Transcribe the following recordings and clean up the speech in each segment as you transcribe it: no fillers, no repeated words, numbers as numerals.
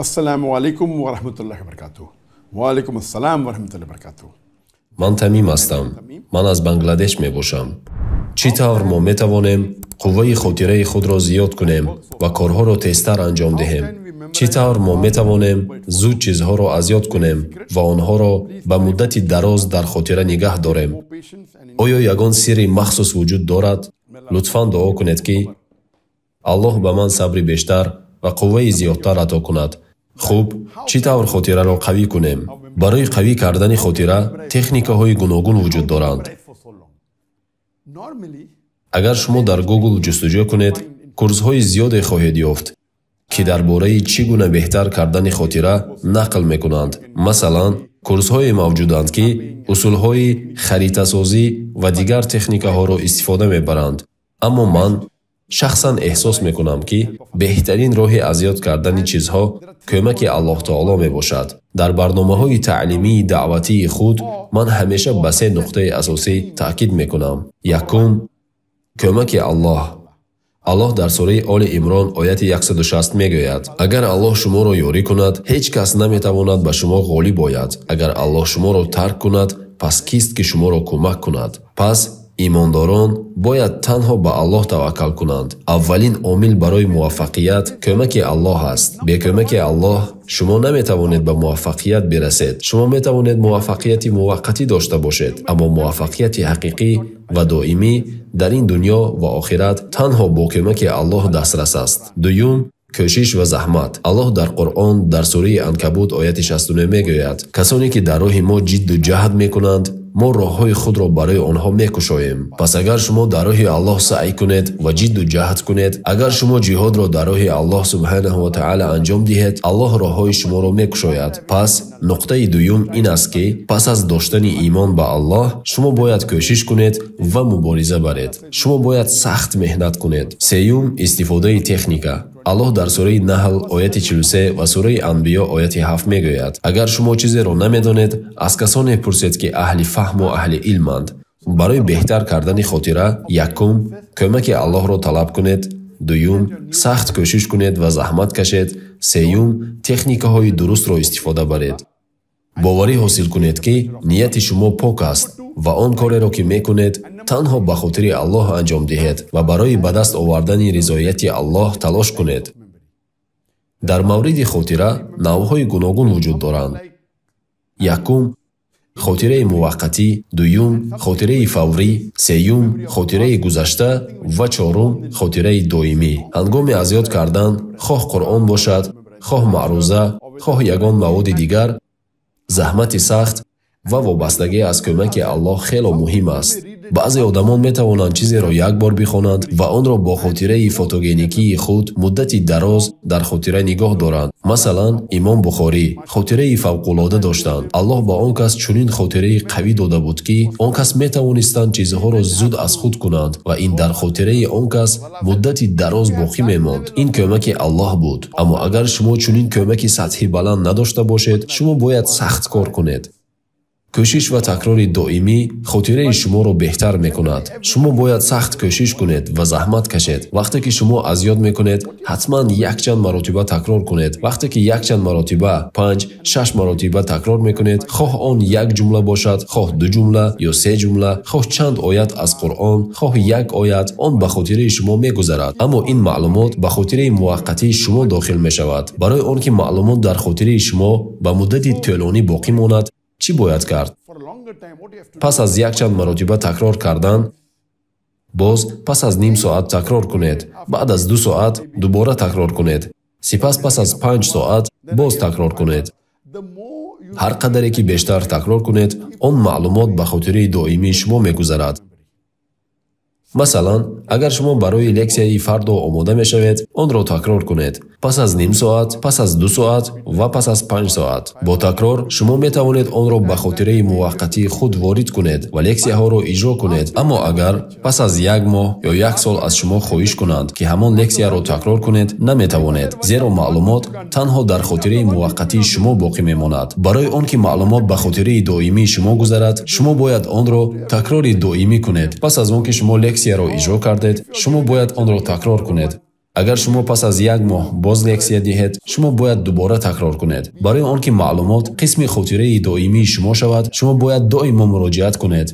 Ассаламу алайкум ва раҳматуллоҳи ва баракатуҳ. Ва алайкум ассалом ва раҳматуллоҳи ва баракатуҳ. Ман Тамим ҳастам. Ман аз Бангладеш мебошам. Чӣ тавр мо метавонем қувваи хотираи худро зиёд кунем ва корҳоро тезтар анҷом диҳем? Чӣ тавр мо метавонем зуд чизҳоро аз ёд кунем ва онҳоро ба муддати дароз дар хотира нигаҳ дорем? Оё ягон сирри махсус вуҷуд дорад? Лутфан дуо кунед, ки Аллоҳ ба ман сабри бештар ва қувваи зиёдтар ато кунад. Хуб, чӣ тавр хотираро қавӣ кунем? Барои қавӣ кардани хотира техникаҳои гуногун вуҷуд доранд. Агар шумо дар Google ҷустуҷӯ кунед, курсҳои зиёде хоҳед ёфт, ки дар бораи чӣ гуна беҳтар кардани хотира нақл мекунанд. Масалан, курсҳое мавҷуданд, ки усулҳои харитасозӣ ва дигар техникаҳоро истифода мебаранд. Аммо ман шахсан эҳсос мекунам, ки беҳтарин роҳи аз ёд кардани чизҳо кӯмаки Аллоҳ таоло мебошад. Дар барномаҳои таълимии даъватии худ ман ҳамеша ба се нуқтаи асосӣ таъкид мекунам. Якум, кӯмаки Аллоҳ. Аллоҳ дар сураи Оли Имрон ояти 160 мегӯяд: агар Аллоҳ шуморо ёрӣ кунад, ҳеҷ кас наметавонад ба шумо ғолиб ояд. Агар Аллоҳ шуморо тарк кунад, пас кист ки шуморо кӯмак кунад? Пас имондорон бояд танҳо ба Аллоҳ таваккал кунанд. Аввалин омил барои муваффақият кӯмаки Аллоҳ аст. Бе кӯмаки Аллоҳ шумо наметавонед ба муваффақият бирасед. Шумо метавонед муваффақияти муваққатӣ дошта бошед, аммо муваффақияти ҳақиқӣ ва доимӣ дар ин дунё ва охират танҳо бо кӯмаки Аллоҳ дастрас аст. Дуюм, кӯшиш ва заҳмат. Аллоҳ дар Қуръон дар сураи Анкабут ояти 69 мегӯяд: касоне ки дар роҳи мо ҷидду ҷаҳд мекунанд, мо роҳҳои худро барои онҳо мекушоем. Пас агар шумо дар роҳи Аллоҳ саъй кунед ва ҷидду ҷаҳд кунед, агар шумо ҷиҳодро дар роҳи Аллоҳ субҳанаҳу ва таъала анҷом диҳед, Аллоҳ роҳҳои шуморо мекушояд. Пас нуқтаи дуюм ин аст, ки пас аз доштани имон ба Аллоҳ шумо бояд кӯшиш кунед ва мубориза баред. Шумо бояд сахт меҳнат кунед. Сеюм, истифодаи техника. Аллоҳ дар сураи Наҳл ояти 43 ва сураи Анбиё ояти 7 мегӯяд: агар шумо чизеро намедонед, аз касоне пурсед, ки аҳли фаҳму аҳли илманд. Барои беҳтар кардани хотира, якум, кӯмаки Аллоҳро талаб кунед. Дуюм, сахт кӯшиш кунед ва заҳмат кашед. Сеюм, техникаҳои дурустро истифода баред. Боварӣ ҳосил кунед, ки нияти шумо пок аст ва он кореро, ки мекунед, танҳо ба хотири Аллоҳ анҷом диҳед ва барои ба даст овардани ризояти Аллоҳ талош кунед. Дар мавриди хотира навъҳои гуногун вуҷуд доранд. Якум, хотираи муваққатӣ, дуюм, хотираи фаврӣ, сеюм, хотираи гузашта ва чорум, хотираи доимӣ. Ҳангоми аз ёд кардан, хоҳ Қуръон бошад, хоҳ маъруза, хоҳ ягон маводи дигар, заҳмати сахт ва вобастагӣ аз кӯмаки Аллоҳ хело муҳим аст. Баъзе одамон метавонанд чизеро як бор бихонанд ва онро бо хотираи фотогеникии худ муддати дароз дар хотира нигоҳ доранд. Масалан, Имом Бухорӣ хотираи фавқулода доштанд. Аллоҳ ба он кас чунин хотираи қавӣ дода буд, ки он кас метавонистанд чизҳоро зуд аз худ кунанд ва ин дар хотираи он кас муддати дароз боқӣ мемонд. Ин кӯмаки Аллоҳ буд. Аммо агар шумо чунин кӯмаки сатҳи баланд надошта бошед, шумо бояд сахт кор кунед. Кӯшиш ва такрори доимӣ хотираи шуморо беҳтар мекунад. Шумо бояд сахт кӯшиш кунед ва заҳмат кашед. Вақте ки шумо аз ёд мекунед, ҳатман якчанд маротиба такрор кунед. Вақте ки якчанд маротиба, 5-6 маротиба такрор мекунед, хоҳ он як ҷумла бошад, хоҳ ду ҷумла ё се ҷумла, хоҳ чанд оят аз Қуръон, хоҳ як оят, он ба хотираи шумо мегузарад. Аммо ин маълумот ба хотираи муваққатии шумо дохил мешавад. Барои он ки маълумот дар хотираи шумо ба муддати тӯлонӣ боқӣ монад, чӣ бояд кард? Пас аз якчанд маротиба такрор кардан, боз пас аз ним соат такрор кунед, баъд аз 2 соат дубора такрор кунед, сипас пас аз 5 соат боз такрор кунед. Ҳар қадаре ки бештар такрор кунед, он маълумот ба хотираи доимии шумо мегузарад. Масалан, агар шумо барои лексияи фардо омода мешавед, онро такрор кунед. Пас аз ним соат, пас аз 2 соат ва пас аз 5 соат. Бо такрор шумо метавонед онро ба хотираи муваққатии худ ворид кунед ва лексияҳоро иҷро кунед. Аммо агар пас аз 1 моҳ ё 1 сол аз шумо хоҳиш кунанд, ки ҳамон лексияро такрор кунед, наметавонед, зеро маълумот танҳо дар хотираи муваққатии шумо боқӣ мемонад. Барои он ки маълумот ба хотираи доимии шумо гузарад, шумо бояд онро такрори доимӣ кунед. Пас аз он ки шумо лексияро иҷро кардед, шумо бояд онро такрор кунед. Агар шумо пас аз як моҳ боз лексия диҳед, шумо бояд дубора такрор кунед. Барои он ки маълумот қисми хотираи доимии шумо шавад, шумо бояд доимо муроҷиат кунед.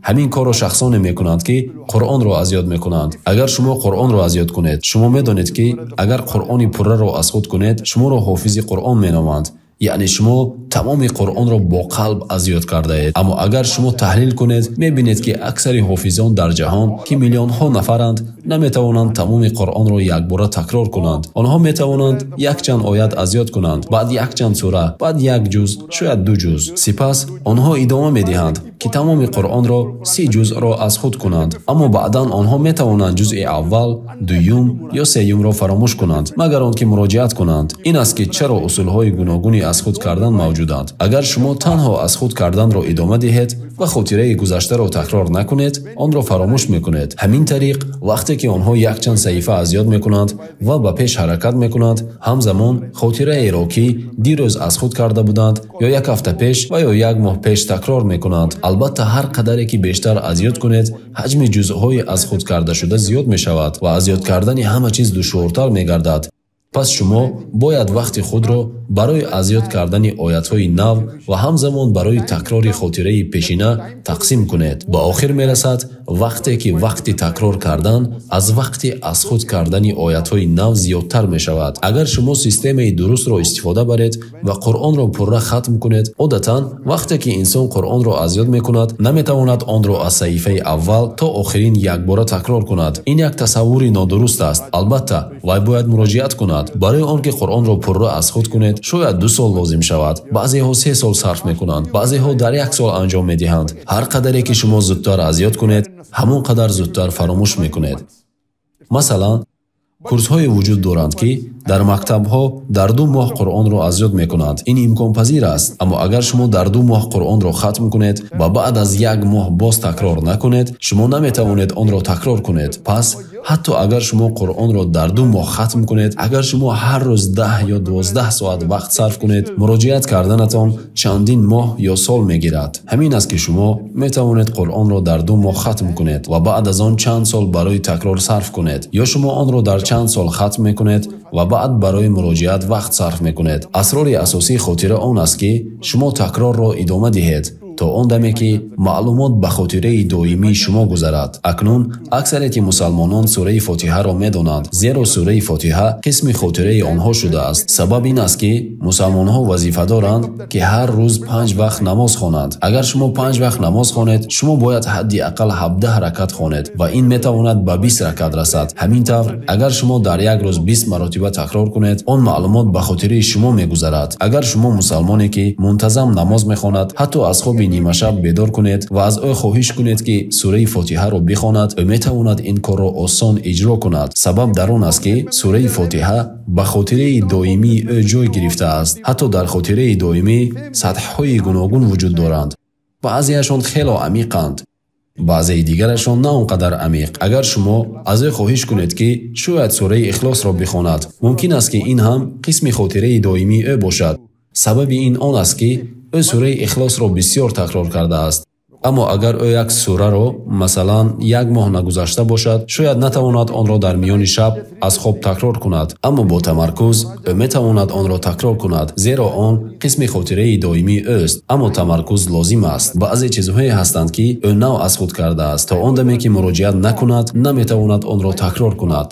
Ҳамин корро шахсоне мекунанд, ки Қуръонро аз ёд мекунанд. Агар шумо Қуръонро аз ёд кунед, шумо медонед, ки агар Қуръони пурраро аз худ кунед, шуморо ҳофизи Қуръон меноманд. Яъне шумо тамоми Қуръонро бо қалб аз ёд кардаед. Аммо агар шумо таҳлил кунед, мебинед, ки аксари ҳофизон дар ҷаҳон, ки миллионҳо нафаранд, наметавонанд тамоми Қуръонро якбора такрор кунанд. Онҳо метавонанд якчанд оят аз ёд кунанд, баъд якчанд сура, баъд як ҷуз, шояд ду ҷуз. Сипас онҳо идома медиҳанд, ки тамоми Қуръонро 30 ҷузъро аз худ кунанд. Аммо баъдан онҳо метавонанд ҷузъи аввал, дуюм ё сеюмро фаромӯш кунанд, магар он ки муроҷиат кунанд. Ин аст, ки чаро усулҳои гуногуни аз худ кардан мавҷуданд. Агар шумо танҳо аз худ карданро идома диҳед ва хотираи гузаштаро такрор накунед, онро фаромӯш мекунед. Ҳамин тариқ, вақте ки онҳо якчанд саҳифа аз ёд мекунанд ва ба пеш ҳаракат мекунанд, ҳамзамон хотираеро, ки дирӯз аз худ карда буданд ё як ҳафта пеш ва ё як моҳ пеш такрор мекунанд. Албатта, ҳар қадаре ки бештар аз ёд кунед, ҳаҷми ҷузъҳои аз худ кардашуда зиёд мешавад ва аз ёд кардани ҳама чиз душвортар мегардад. Пас шумо бояд вақти худро барои аз ёд кардани оятҳои нав ва ҳамзамон барои такрори хотираи пешина тақсим кунед. Ба охир мерасад вақте ки вақти такрор кардан аз вақти аз худ кардани оятҳои нав зиёдтар мешавад. Агар шумо системаи дурустро истифода баред ва Қуръонро пурра хатм кунед, одатан вақте ки инсон Қуръонро аз ёд мекунад, наметавонад онро аз саҳифаи аввал то охирин якбора такрор кунад. Ин як тасаввури нодуруст аст. Албатта, вай бояд муроҷиат кунад. Барои он ки Қуръонро пурра аз худ кунед, шояд 2 сол лозим шавад. Баъзеҳо 3 сол сарф мекунанд, баъзеҳо дар 1 сол анҷом медиҳанд. Ҳар қадаре ки шумо зудтар аз ёд кунед, ҳамон қадар зудтар фаромӯш мекунед. Масалан, курсҳое вуҷуд доранд, ки дар мактабҳо дар 2 моҳ Қуръонро аз ёд мекунанд. Ин имконпазир аст. Аммо агар шумо дар 2 моҳ Қуръонро хатм кунед ва баъд аз 1 моҳ боз такрор накунед, шумо наметавонед онро такрор кунед. Пас ҳатто агар шумо Қуръонро дар 2 моҳ хатм кунед, агар шумо ҳар рӯз 10 ё 12 соат вақт сарф кунед, муроҷиат карданатон чандин моҳ ё сол мегирад. Ҳамин аст, ки шумо метавонед Қуръонро дар 2 моҳ хатм кунед ва баъд аз он чанд сол барои такрор сарф кунед. Ё шумо онро дар чанд сол хатм мекунед ва баъд барои муроҷиат вақт сарф мекунед. Асрори асосии хотира он аст, ки шумо такрорро идома диҳед то он даме, ки маълумот ба хотираи доимии шумо гузарад. Акнун аксарияти мусалмонон сураи Фотиҳаро медонанд, зеро сураи Фотиҳа қисми хотираи онҳо шудааст. Сабаб ин аст, ки мусалмонҳо вазифа доранд, ки ҳар рӯз 5 вақт намоз хонанд. Агар шумо 5 вақт намоз хонед, шумо бояд ҳадди ақал 17 ракат хонед ва ин метавонад ба 20 ракат расад. Ҳамин тавр, агар шумо дар як рӯз 20 маротиба такрор кунед, он маълумот ба хотираи шумо мегузарад. Агар шумо мусалмоне, ки мунтазам намоз мехонад, ҳатто аз хоби нимашаб бедор кунед ва аз ӯ хоҳиш кунед, ки сураи Фотиҳаро бихонад, ӯ метавонад ин корро осон иҷро кунад. Сабаб дар он аст, ки сураи Фотиҳа ба хотираи доимии ӯ ҷой гирифтааст. Ҳатто дар хотираи доимӣ сатҳҳои гуногун вуҷуд доранд. Баъзеашон хело амиқанд, баъзеи дигарашон на он қадар амиқ. Агар шумо аз ӯ хоҳиш кунед, ки шояд сураи Ихлосро бихонад, мумкин аст, ки ин ҳам қисми хотираи доимии ӯ бошад. Сабаби ин он аст, ки ӯ сураи Ихлосро бисёр такрор кардааст. Аммо агар ӯ як сураро, масалан, 1 моҳ нагузашта бошад, шояд натавонад онро дар миёни шаб аз хоб такрор кунад. Аммо бо тамаркуз ӯ метавонад онро такрор кунад, зеро он қисми хотираи доимии ӯст. Аммо тамаркуз лозим аст. Баъзе чизҳое ҳастанд, ки ӯ нав аз худ кардааст. То он даме, ки муроҷиат накунад, наметавонад онро такрор кунад.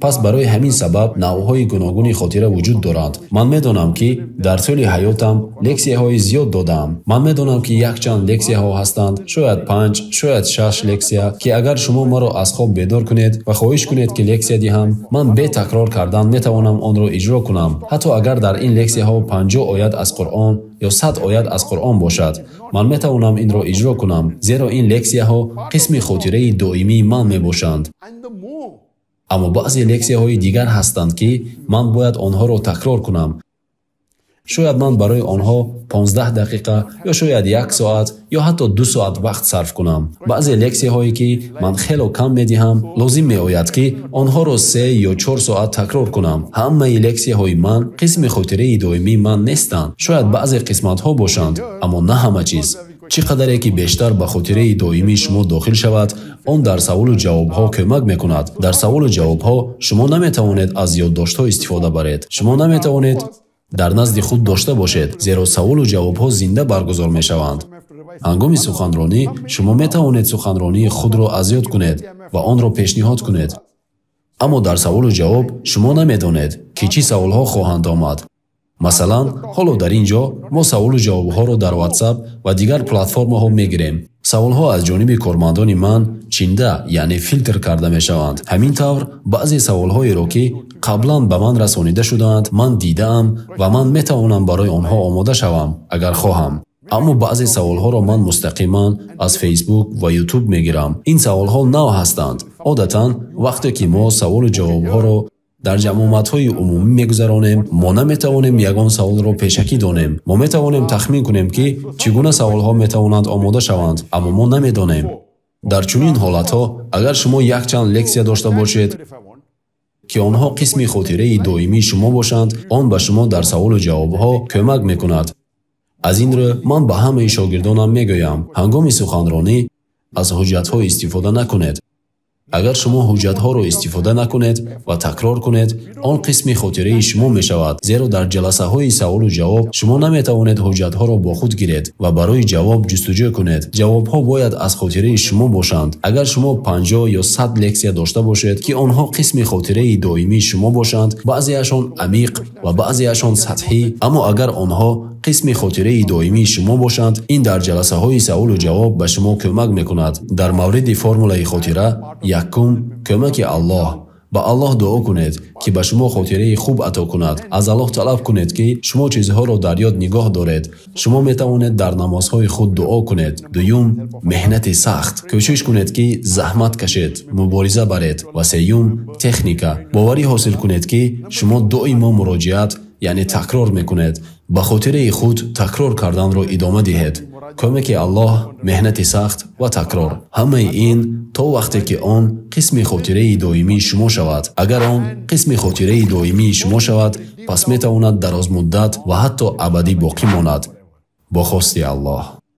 Пас барои ҳамин сабаб навъҳои гуногуни хотира вуҷуд доранд. Ман медонам, ки дар тӯли ҳаётам лексияҳои зиёд додаам. Ман медонам, ки якчанд лексияҳо ҳастанд, шояд 5, шояд 6 лексия, ки агар шумо маро аз хоб бедор кунед ва хоҳиш кунед, ки лексия диҳам, ман бе такрор кардан метавонам онро иҷро кунам. Ҳатто агар дар ин лексияҳо 50 оят аз Қуръон ё 100 оят аз Қуръон бошад, ман метавонам инро иҷро кунам, зеро ин лексияҳо қисми хотираи доимии ман мебошанд. Аммо баъзе лексияҳои дигар ҳастанд, ки ман бояд онҳоро такрор кунам. Шояд ман барои онҳо 15 дақиқа ё шояд 1 соат ё ҳатто 2 соат вақт сарф кунам. Баъзе лексияҳое, ки ман хело кам медиҳам, лозим меояд, ки онҳоро 3 ё 4 соат такрор кунам. Ҳамаи лексияҳои ман қисми хотираи доимии ман нестанд. Шояд баъзе қисматҳо бошанд, аммо на ҳама чиз. Чӣ қадаре ки бештар ба хотираи доимии шумо дохил шавад, Он дар саволу ҷавобҳо кӯмак мекунад. Дар саволу ҷавобҳо шумо наметавонед аз ёддоштҳо истифода баред. Шумо наметавонед дар назди худ дошта бошед, зеро саволу ҷавобҳо зинда баргузор мешаванд. Ҳангоми суханронӣ шумо метавонед суханронии худро аз ёд кунед ва онро пешниҳод кунед. Аммо дар саволу ҷавоб шумо намедонед, ки чӣ саволҳо хоҳанд омад. Масалан, ҳоло дар ин ҷо мо саволу ҷавобҳоро дар WhatsApp ва дигар платформаҳо мегирем. Саволҳо аз ҷониби кормандони ман чинда, яъне филтр карда мешаванд. Ҳамин тавр, баъзе саволҳоеро, ки қаблан ба ман расонида шудаанд, ман дидаам ва ман метавонам барои онҳо омода шавам, агар хоҳам. Аммо баъзе саволҳоро ман мустақиман аз Facebook ва YouTube мегирам. Ин саволҳо нав ҳастанд. Одатан, вақте ки мо саволу ҷавобҳоро дар ҷамъомадҳои умумӣ мегузаронем, мо наметавонем ягон саволро пешакӣ донем. Мо метавонем тахмин кунем, ки чӣ гуна саволҳо метавонанд омода шаванд, аммо мо намедонем. Дар чунин ҳолатҳо, агар шумо якчанд лексия дошта бошед, ки онҳо қисми хотираи доимии шумо бошанд, он ба шумо дар саволу ҷавобҳо кӯмак мекунад. Аз ин рӯ ман ба ҳамаи шогирдонам мегӯям, ҳангоми суханронӣ аз ҳуҷҷатҳо истифода накунед. Агар шумо ҳуҷҷатҳоро истифода накунед ва такрор кунед, он қисми хотираи шумо мешавад, зеро дар ҷаласаҳои саволу ҷавоб шумо наметавонед ҳуҷҷатҳоро бо худ гиред ва барои ҷавоб ҷустуҷӯ кунед. Ҷавобҳо бояд аз хотираи шумо бошанд. Агар шумо 50 ё 100 лексия дошта бошед, ки онҳо қисми хотираи доимии шумо бошанд, баъзеашон амиқ ва баъзеашон сатҳӣ, аммо агар онҳо қисми хотираи доимии шумо бошанд, ин дар ҷаласаҳои саволу ҷавоб ба шумо кӯмак мекунад. Дар мавриди формулаи хотира, якум, кӯмаки Аллоҳ. Ба Аллоҳ дуо кунед, ки ба шумо хотираи хуб ато кунад. Аз Аллоҳ талаб кунед, ки шумо чизҳоро дар ёд нигоҳ доред. Шумо метавонед дар намозҳои худ дуо кунед. Дуюм, меҳнати сахт. Кӯшиш кунед, ки заҳмат кашед, мубориза баред. Ва сеюм, техника. Боварӣ ҳосил кунед, ки шумо доимо муроҷиат, яъне такрор мекунед. Ба хотираи худ такрор карданро идома диҳед. Кӯмаки Аллоҳ, меҳнати сахт ва такрор. Ҳамаи ин то вақте ки он қисми хотираи доимии шумо шавад. Агар он қисми хотираи доимии шумо шавад, пас метавонад дарозмуддат ва ҳатто абадӣ боқӣ монад. Бо хости Аллоҳ.